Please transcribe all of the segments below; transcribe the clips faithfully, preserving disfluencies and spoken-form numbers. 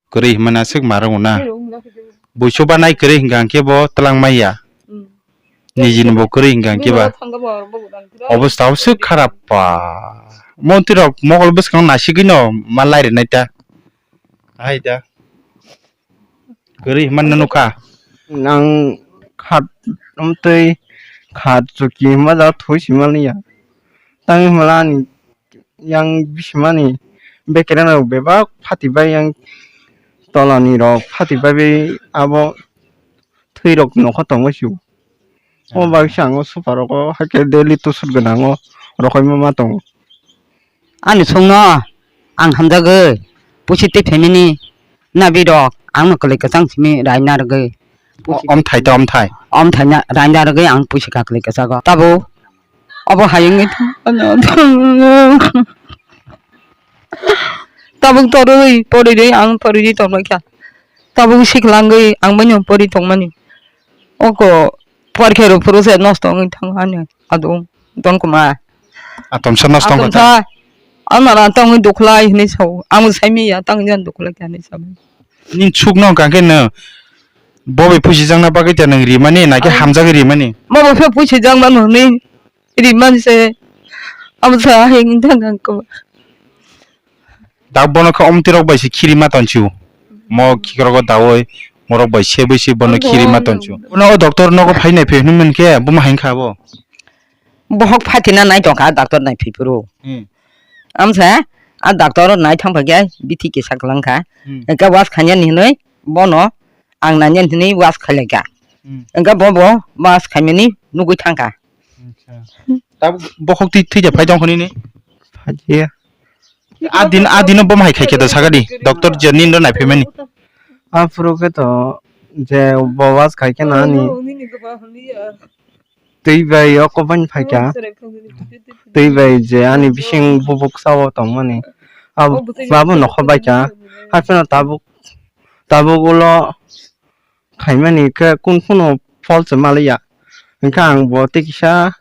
Kwrwi hwnmani aswk ma rwngo na. Buisu banai kwrwi hwnkha hwnkhe bo twlang maya. Nijini bo kwrwi hwnkha hwnkhe ba. Obostha o swk kharap pa. Montri rok mokol bwskango nasigwi no ma lai rwnai ta. Hai da. Kwrwi hwnmano nukha. Nang khat omtwi khat chuki hwnma jaga thwi simaliya. Tangwi hwnmala ani yang bisimani bekereng rok bebak phati bai yang tolani rok phati bai bai abo thwi rok nokha tongwi sio. O bagwi se ang o super rogo haikhe daily tusur gwnango rohorma ma tongo. Ani songno ang hamjagwi puisi tei phaimani nabi rok ang no kwlwi kwchang simi rai narwgwi. Puisi om thai ta om thai. Om thai na rai narwgwi ang puisi ka kwlwi kwchago. Tabuk obo hayungwi tabuk torwi porirwi ang porirwi tongbaikha. Tabuk siklangwi ang bini pori tongmani. Oko porkhe rw phuru se nosto wngwi thango ani adung don kuma. Atomsa nosto wngkha ta. Atomsa. Amara tongwi dukhlai hinwi sao. Ang saimi ya tang jan dukhlai kha hinwi sao. Ning sukno hwnkha khe no bo bai puisi jakna bagwi ta nang rimani na khe hamjagwi rimani? Bo bai puisi jakmano hinwi rimani se. Abo sa hing thang ang ko. Da bono khe omtwi rok bai se khiri ma tonchu. Mo khikrogo daui morok bai sebui se bono khiri ma tonchu. Bono o doctor nogo phai nai phai hwnwi mankhe buma hain kha bo. Bohok phatina nai tongkha doctor nai phai phuru. Hmm. Amsa a doctor nai thang phai khe bithi kisa kwlang kha. Hmm. Hwnkhe was khanya ni hwnwi bono ang nanya hwnwi was khailai kha. Hmm. Hwnkhe bo bo was khaimani nugwi thang kha. Acha. Tabuk bokhok twi thwi ja phai tong khoni ni? Phai ya. A din, a dino bo mahai khai khe da sakadi, doctor je nin do nai phaimani. Aphuru khe to je bo was khai khe na ani twi bai oko bai phai kha. Twi bai je ani bising bubuk sao tongmani. Abo, abo nokho bai kha. Hapheno tabuk, tabuk ulo khaimani khe kun phano phol se maliya. Hwnkhe ang bo tei kisa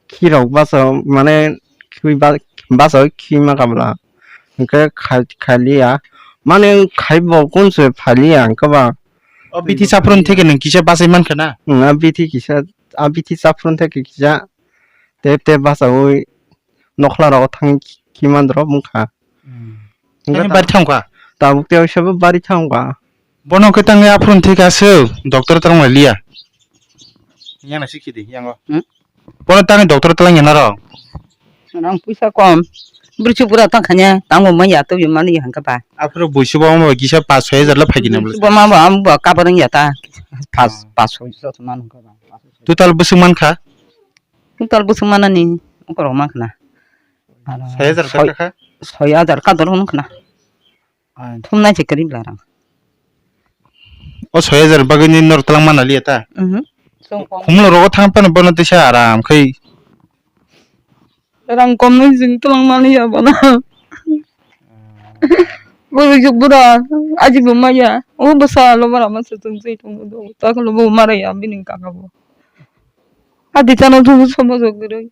khirok basa mane khi ba-, basa khi ma kabla. Hwnkhe khai-, khailiya. Mane khai bo kun se phaliya hwnkhe ba. O bithi saphron theke nwng kisa bachai mankha na? Nwng a bithi kisa, a bithi saphron theke kisa tep tep bachaui nokhla rogo thangwi khi mandrop wngkha. Hmm. Hwnkhe tini ta-, bari thangkha? Tabuk tei waisa bo bari thangkha. Bono khe tangwi aphuru thwi kha aswk, doctor twlang lai liya. Yang na sikhi di, yang o. Hmm? Bono tangwi doctor twlang ya naro? Rang puisa kom. Bwrwi bura tang khanya, tango manya to bi mani hangka ba. Aphuru buisu ba mo kisa pas soi hajar la phagi na bwlai. Bo ma ba am ba kabarang ya ta. Pas, pas soi so man ka ba. Total bwswk man kha? Total bwswk manani oko rok man khna. Soi hajar soi, taka kha? Soi hajar ka dor hwn khna. Ai. Thumnai se kwrwi bwla rang. O soi hajar bagwi ni nor twlang mana liya ta? Mhm. Khumlo rogo thang phano bono tisa aram khai. Rang kom nai jing twlang mani ya bono. Bo bura, aji bo maya. O bwsa lo bara ma se tong se tong do. Ta ko lo bo mara ya bini kaka bo. Adi chano thu somo jogre.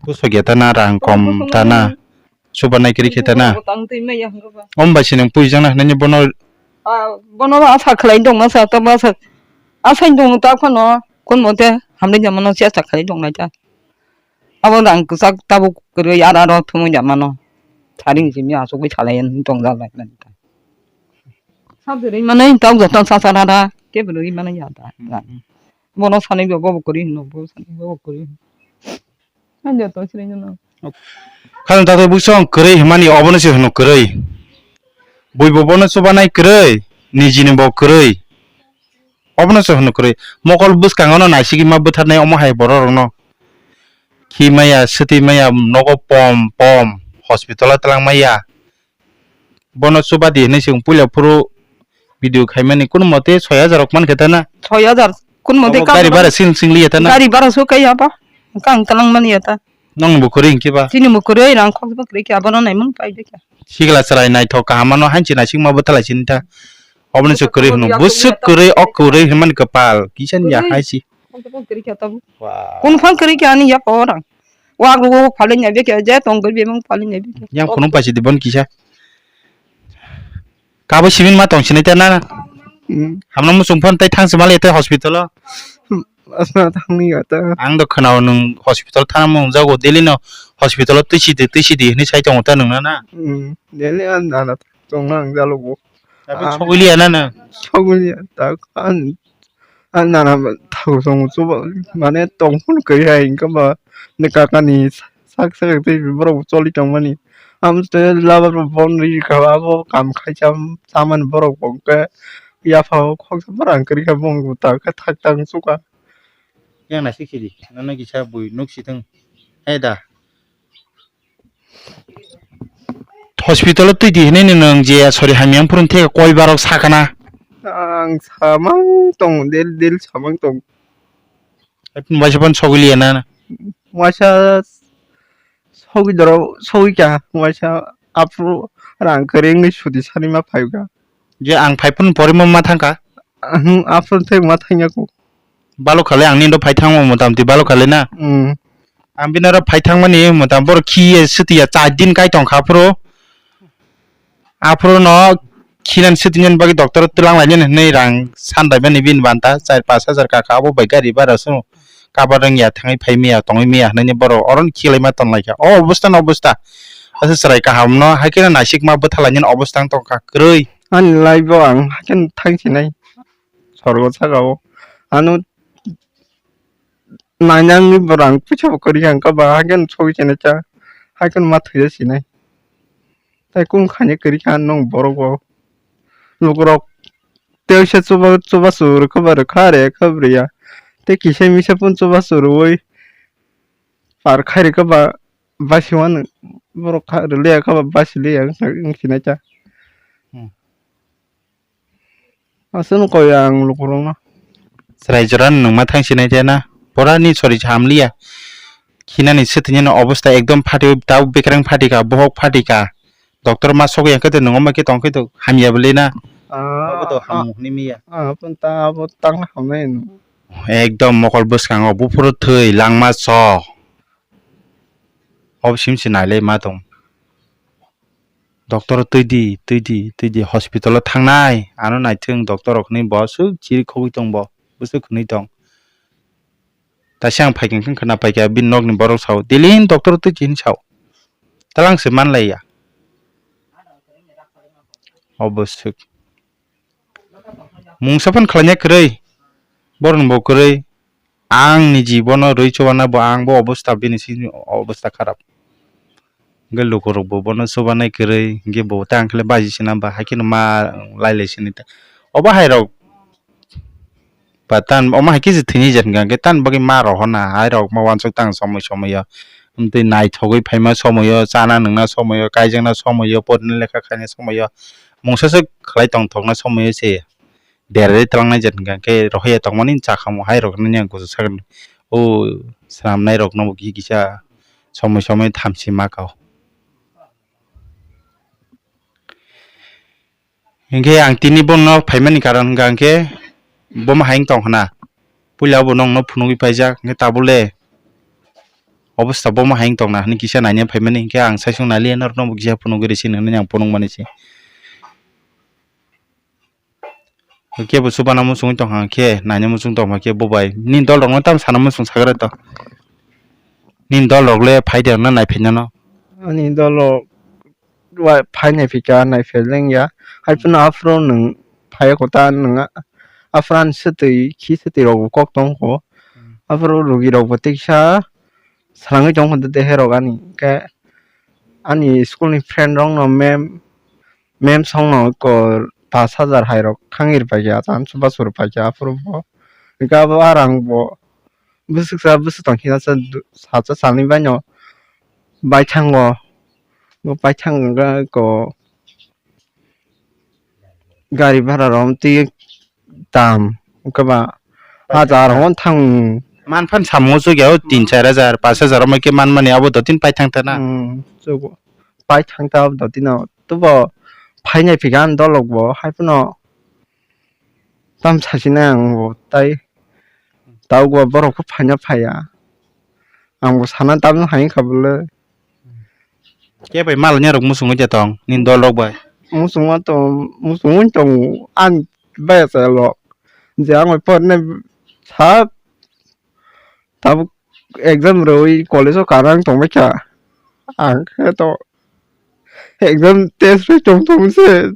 Puso geta na rang kom ta na. Subanai kiri kheta na. Tang twi maya hwnkhe ba. Om bai sinang puijak na hwnani bono. Ah, bono ba asa khlai tong masa ta ba sa. Asa tong ta phano kun mote hamri jamano se asa khlai tong nai ta. Abo rang kwchak tabuk kwrwi ara ro thumui jamano. Saring simi asugwi salai tong jalai nani ta. Sabjwrwi manai tok joto sa sa da da kebwrwi manai ya da. Hmm. Bono sanai bo bo kwrwi hino bo sanai bo kwrwi. Ani joto sini jono. Khajang takhai bwsong kwrwi hwnmani obono se hwno kwrwi. Buibo bono chubanai kwrwi, nijini bo kwrwi. Obono se hwno kwrwi. Mokol bwskango no naisigwi ma bwtharnai omo hai borok rokno. Khi maya, swtwi maya, nogo pom pom, hospital o twlang maya. Bono chuba di hinui se puila phuru video khaimani, kunu mote soi hajar rok mankhe ta na? Soi hajar, kunu mote. Abo ka gari borok bara sing sing liya ta na? Gari bara so kaiya ba, kang talang mani ya ta. Nong bo kwrwi hinkhe ba? Chini bo kwrwi, rang khok bo kwrwi khe, abono naimung pai de khe. Sikla chwrai naithok kaham ano hanchi naisingma bwthalai sini ta. Oboni se kwrwi hwno, bwswk kwrwi, ok kwrwi hinmani kwpal, kisa ni ya hai si. Kwrwi khe ta bo. Wow. Kunu phang kwrwi khe ani ya pa orang. Wak rwo phalwi nya bikhe, je tong kwrwi bemang phalwi nya bikhe. Yang phunuk paisi di bon kisa. Kabo simin ma tong sinai ta na? Hmm. Hamno muchung phone tei thang se mali tei hospital o. Asma thangni ya ta. Ang do khwnao nwng hospital thana mung jago, daily no hospital o twi sidi, twi sidi hinwi sai tongo ta nwng na na? Hmm. Daily an nana tong nang jalo bo. Abo Ah. Sogwi liya na na? Sogwi liya ta an Ang nana thago song chuba mane tong phun kari hai hinkhe ba ne kaka ni sak sak tei borok choli tong mani. Am te laba rok bon ri kha abo kam khai cham chamani borok bo hwnkhe yapha o khoksa borok ang kari kha bong ta khe thak thak chuka. Yang naisik sidi nono kisa bui nuk si thung. Hai da. Hospital o twi di hinui nwng je sori hamya phuru theka koi barok sakana. Ang samang tong, del del samang tong. Waisa phan sogwi liya na? Waisa sogwi doro, sogwi kha, waisa aphuru rang kwrwi wngwi suti sani ma phai kha. Je ang phai phun porimo ma thangkha. Ahung, aphuru thai ma thangya ko. Balo khale ang nindo phai thangmo motamti balo khale na. Mm. Ang bini oro phai thangmani motam boro khiye swtwi ya char din kai tongkha aphuru. Aphuru no khinan swtwini bagwi doctor twlang lainani hinwi rang san bai mani bini banta char pash hajar kaka abo bai gari bara sung. Kabar rwngya thangwi phai miya tongwi miya hinwi borok oro no khiklai ma tonlai kha. O obostha no obostha. Asa chwrai kaham no hai kheno naisik ma bwtha lainani obostha wng tongkha kwrwi. Ani life o ang haikhe thang sinai sorgo saka o. Ano nainani borang puisa bo kwrwi ang kha ba haikhe sogwi sinai cha haikhe ma thwija sinai. Tai kum khainai kwrwi kha nwng borok bo. Lukurok teisa chuba chuba su rwkha ba rwkha re kha bwrwiya. Tei kisa misa phun chuba su rwui par khai rwkha ba basi wano borok kha rwliya kha ba basi liya wng sinai cha. Hmm. Aswk no koi ang lukurokno. Chwrai jora nwng ma thang sinai de na. Porani sori hamliya. Khinani swtwini no obostha ekdom phati, tau bekreng phati ka, bohok phati ka. Doctor ma sogwi ang khe nwng ma khe tong khe hamya bwlwi na. Ah, abo to ah, hamung hwnwi miya. Ah, pun ta abo tang hamnai no. Ekdom mokol bwskango buphuru thwi langma so. Ob sim se nailai ma tong. Doctor twi di, twi di, twi di, hospital o thangnai, ano naithwng doctor rok hinwi bo aswk chiri khogwi tong bo, bwswk hwnwi tong. Taisa ang phaikha hwnkhe khwna paikha bini nokni borok sao, "Daily doctor twi di," hinwi sao. Talang se manlaiya. Obwswk. Mungsa phano khlaina kwrwi, borokni bo kwrwi, ang ni jibono rwi chubanai bo, ang bo obostha bini sini obostha kharap. Hwnkhe lukurok bo bono chubanai kwrwi, hwnkhe bo tei ang khe baji sina ba, haikheno ma lai lai sini ta. Obo hai rok ba tan, omo hai khe se thwini jet hwnkha hwnkhe tan bagwi ma rohorna, hai rok ma uansuk tang somoi somoi o. Amtwi naithogwi phaima somoi o, chana nwngna somoi o, kaijakna somoi o, porina lekha khaina somoi o, mungsa se khlai tongthokna somoi o se. Berarwi twlangnai jet hwnkha khe rohorya tongmani chakhamu hai rokno yang kuchuk sakni o swnamnai rokno bo kisa somoi somoi thamchi ma kao. Hinkhe ang tini bono phaimani karon hwnkha khe bomo hai wng tong khna. Puila bo nongno phunugwi paijak hinkhe tabuk le obostha bomo hai wng tongna hinwi kisa naina phaimani hinkhe ang saichung nailiya norokno bo kisa phunugwi rw sini hinwi ang phunukmani se. Kebo chubana muchungwi tongkha khe naina muchung tongma khe bo bai. Nini dol rokno tamo sana muchung sagra to. Nini dol rok le phai de rokno nai phai nano. Ani dol rok wa-, phai nai phika nai phai lengya. Hai phano aphuru nwng phai kho ta nwng a-, aphuru ani swtwi khi swtwi rok bo kok tong kho. Hmm. Aphuru rugi rok bo tiksa salangwi tong kho de he rok ani. Khe ani school ni friend rok no mem Mem songno kor pash hajar hai rok khangwi rwpaikha, chan chubachu rwpaikha aphuru bo. Hwnkhe abo arang bo bwswksa bwswk tong khe sacha salni baino baithango. Bo baithang hwnkhe ko gari bhara rok twi tam wngkhe ba hajar hwn thang. Manphan samung o chukya o tin char hajar, pash hajar o mai khe manmani abo dottin paithang thana. Hmm, chugo. Paithang ta abo dottin o. Tobo phainai phikha ang dolok bo, hai phano tam sasinai ang bo tai tabuk bo borok khe phaina phaiya. Ang bo sana tabuk hai wngkha bwle. Khe bai mal nya rok muchungwi de tong, nini dol rok bai? muchungma tong, muchungwi tongo ang baya chayalo. Je ang bai porne sa tabuk exam rwi college o kanang tongbaikha. Ang khe to exam test rwi tong tong se.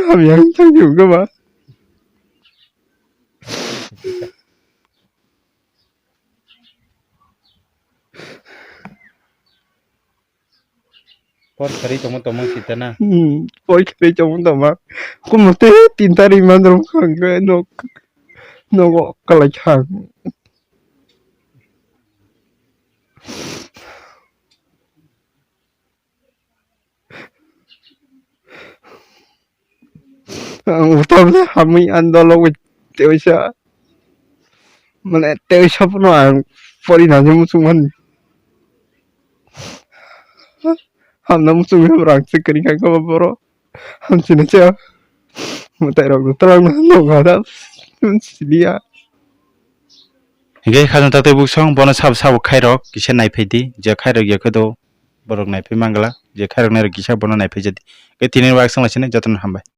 Hamya wng thang di wngkha ba. Por kharwi tongma tongma sita na? Hmm, por kharwi tongma tongma. Kumo tei tin tarikh man rwkha hwnkhe nok, nogo kwlai kha. Ang utabole hamwi ang dolok bai teisa. Mane teisa phano ang pori nani muchung mani. Hamna muchung rang se kari kha kha boro. Hamsini cha. Mutai rok twlang no no gada. Siliya. Hingke khajang taktwi buksong bono sabo sabo khairok kisa naiphai di, je khairok ya khe do borok naiphai mangla, je khairok nairok kisa bono naiphai jadi. Ke tini wak song laisini jotono hambai.